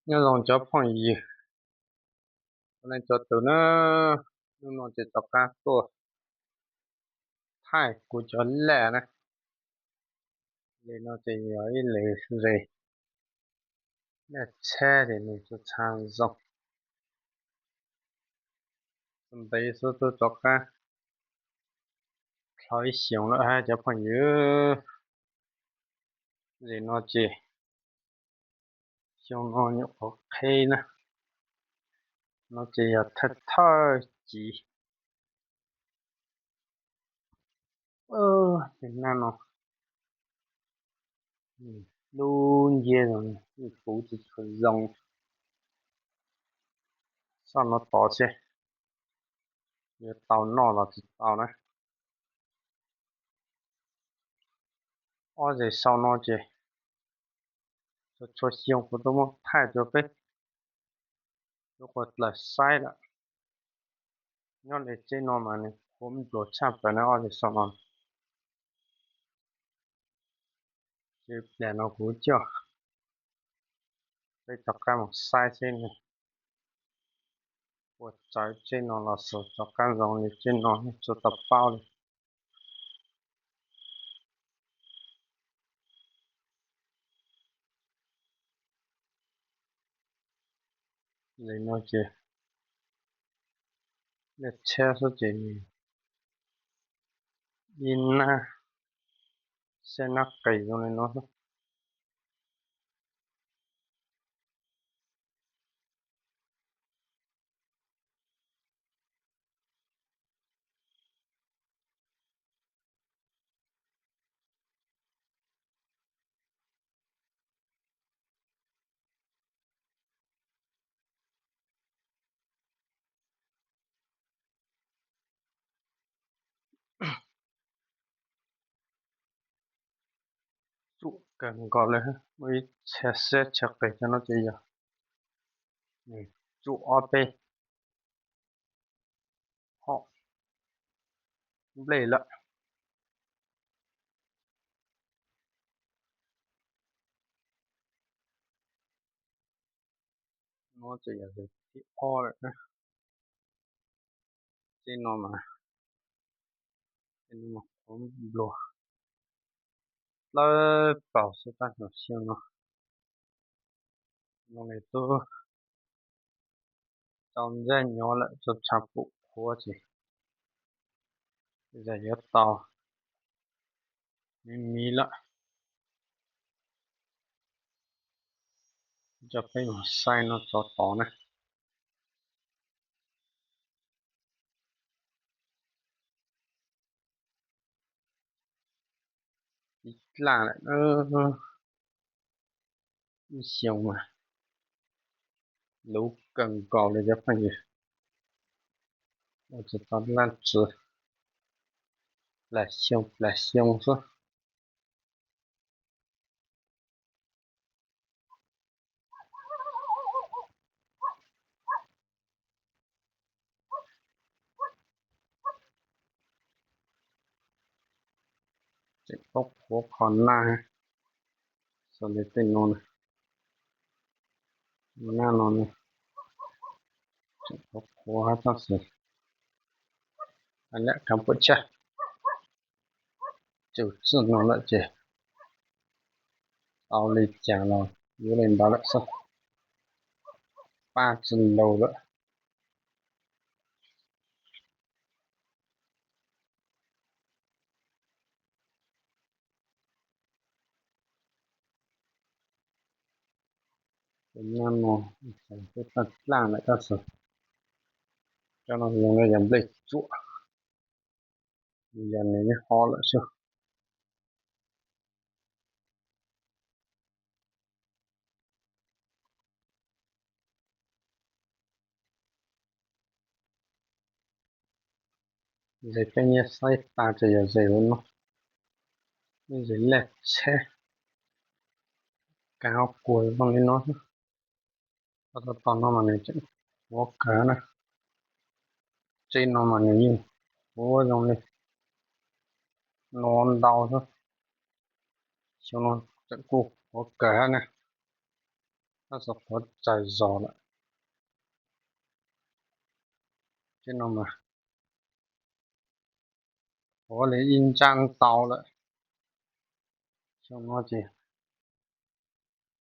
Nyob zoo cov phooj ywg, leej cov tus na, hnub no ces rov qab tuaj thaij kuv cov laj na. Li no ces yog ib laj ze, laj tshab ces nws txav zoo. Ntev xwb twb rov qab dhau ib xyoos lawm hab cov phooj ywg. Li no ces xyoo no nyuam qhuav qheb na, no ces yog thawj thawj civ. Ces naj no lub nciab zoo, puv tsis tshua zoo, soj no tod seb yuav tau noj los tsis tau na. Ob zes sau no ces txhua txhua xyoo kuv tuaj muab thaij rau peb tub quas dlaws saib lawm. Nyob li tsev no mas nws qhuav npluag tshaj plaws na ob zes sau no. Ces pliag no kuv coj peb rov qab mus saib seb nws puas txawv tsev no los xwb, rov qab zoo li tsev no tsis tau paub li. Li no ces laj tshab xwb ces ib nab sab nab qis zoo li no xwb. Tsuam kawg nkaus li, muaj ib txhia siab txhia qis cov no ces yog nws tsuam ob peb hom nplej lawm. No ces yog thib ob lawm na. Tsev no mas qhuav npluag dlawb plaws xwb tab sis xyoo no zoo li twb tau ntsaj nyob lawm, tau tshaj pum qhuav ces zaj yuav tau miv miv lawm. Coj peb mus saib no tod tod na. Ib dlaaj lawm, ib xyoo mas luv kawg nkaus li cov phooj ywg. Ua tsis tau dlaaj tsi, plas xyoo plas xyoo xwb. Tseem paub qhuav qhov naj, xav li tej no na, naj no na, tseem paub qhuav hab tab sis lam khav puam tshaj. Txug txij no lawm ces tau li cas los yuav li ntawd lawm xwb, pab tsi ntau lawm. Tus naj no xav peb dlaaj dlaaj lawm tab sis cov no zoo li yog nplej tsuam, yog nws yeej ho lawm xwb. Zes peb nyiam saib tas ces yog zes ua no, zes laj tshab, kav kuag zoo li no. Tau tau no mas nws tseem qhuav kawg na. Tsev no mas nws yeej qhuav zoo li no ntau xwb. Xyoo no tseem kuj qhuav kawg na. Tab sis qhuav tsaws zog lawm. Tib no mas qhuav li ib ntsab ntau lawm. Xyoo no ces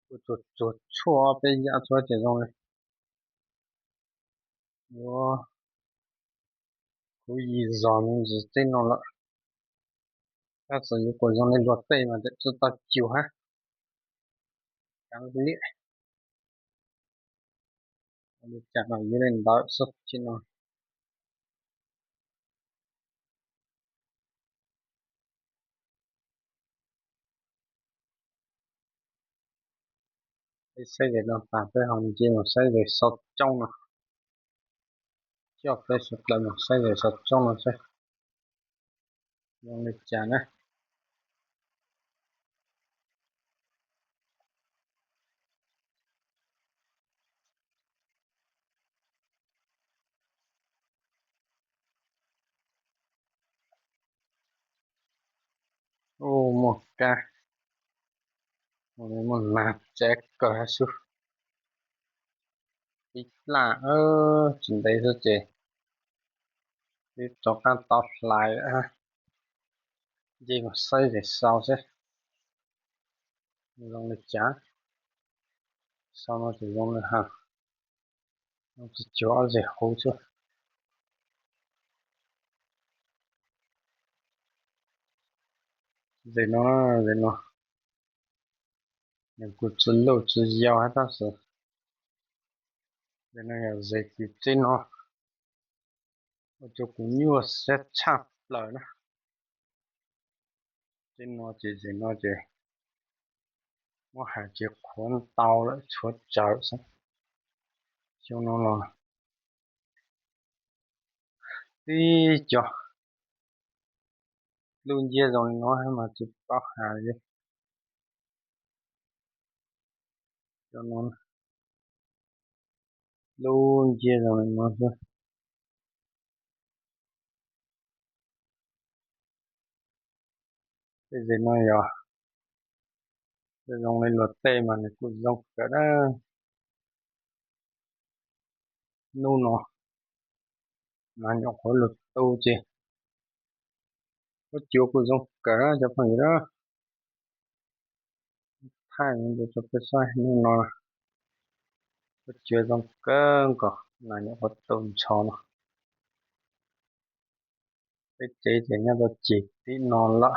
kuj tsuag tsuag tshuaj peb yam txhua ces zoo li yuav khuv yim zog me ntsis tib no lawm. Tab sis yuav kuj zoo li luag tej mas tseem tsis tau cug hab. Cov liam ua li cas los yuav li ntawd xwb tib no. Peb saib zes no tas peb ho nce mus saib zes sau coob no. Coj peb sawv daws mus saib zes sau coob no seb zoo li cas na. Ub, muaj kab, muaj nag tsev kawg hab xwb. Tib laj tsis ntev xwb ces twb rov qab tau hlais lawm. Nce mus saib zes sau seb zoo li cas. Sau no ces zoo li has, tsis cuag ob zes huv xwb. Zes no, zes no nws kuj tsis luj tsis yau hab tab sis zes no yog zes kws tib no ua rua kuv nyuaj siab tshaj plaws na. Tib no ces zes no ces muab hais ces qhuav ntau lawm tshuav tsawv xwb. Xyoo no los tib co lub nciab zoo li no mas tsis paub hais li. Cov no lub nciab zoo li no xwb. Tej zes no yog zoo li luag tej mas nws kuj zoo kawg na. Hnub no mas nyuam qhuav lug tu ces huab cua kuj zoo kawg cov phooj ywg na. Thaij rua peb saib hnub no huab cua zoo kawg nkaus, nas nyuam qhuav tu ntsho no. Peb tsev ces nyob rau ceg tim no lawm.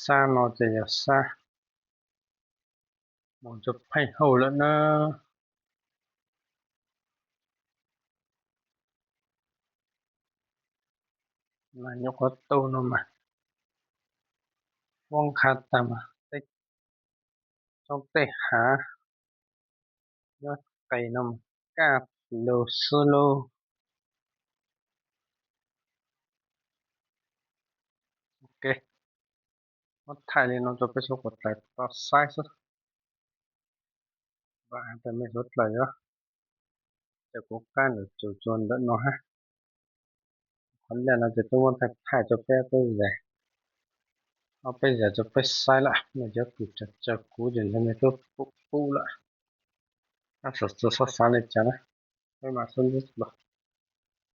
Sab no ces yog sab mus rau Pheej Hauj lawm na. Nas nyuam qhuav tu no mas huab nqha tag mas tej roob tej hav nyob qes no mas kaj lug xwb lauj. Ok, muab thaij li no rau peb suav dlawg tau saib xwb. Vam hais tias mej suav dlawg yuav caum kuv qab lwm tus rua ntawm no hab. Qhov laj no ces tub muab thaij thaij rau peb peb zag, ob peb zag rau peb saib lawm, mej cov kws tsaws kuv ces ntshe mej twb pum pum lawm. Tab sis tsis xob xav li cas na, peb mam sib ntsib dlua.